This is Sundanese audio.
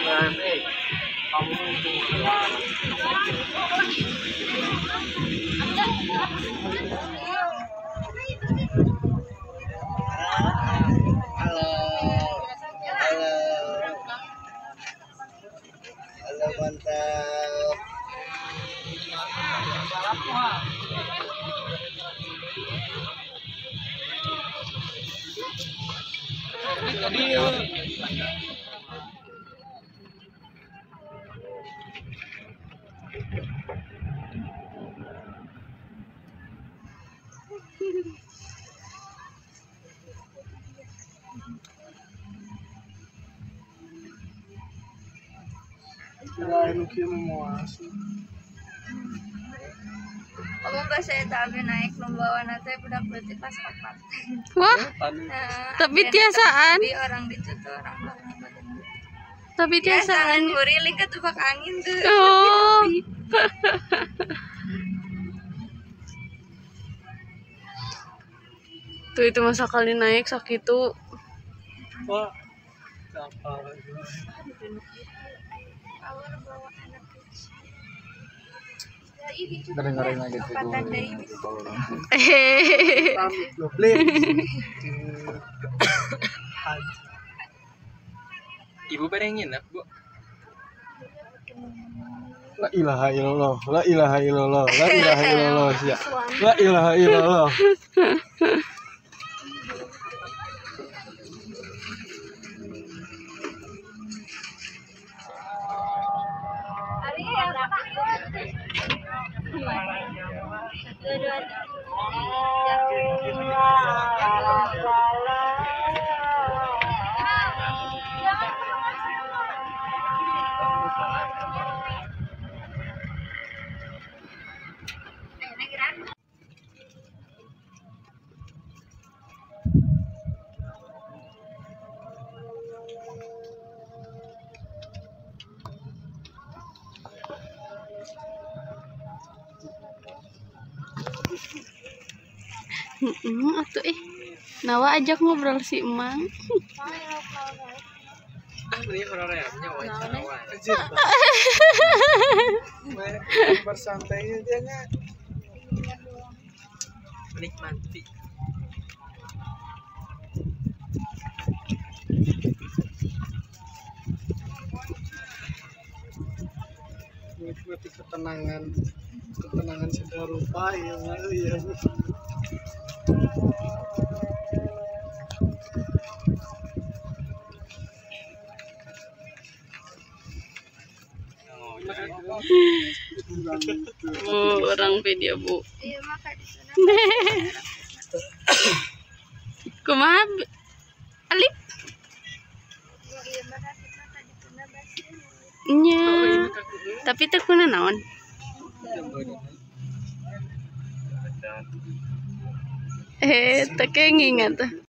Halo. Halo. Halo mantap. Kamu bahasa eta naik lomba nanti budak leutik kelas 4. Wah. Nah, tapi tiasaan. Tapi orang ditu tuh orang tapi tiasaan guriling ketubak angin tuh. Oh. Tuh itu masa kali naik sakitu. Wah. Dengerin lagi sih. Ibu pada nginep, Bu. La ilaha illallah, la ilaha illallah, la ilaha illallah, ya. La ilaha illallah. Atuh ih. Nawa ajak ngobrol si Emang. Bersantainya dia nya. Menikmati. Menikmati ketenangan, ketenangan segala rupa ya, ya. Bu, orang video Bu. Iya, maka di sana. Kumaha Alif? Nya. Tapi teu kuna naon? Teu kenging atuh.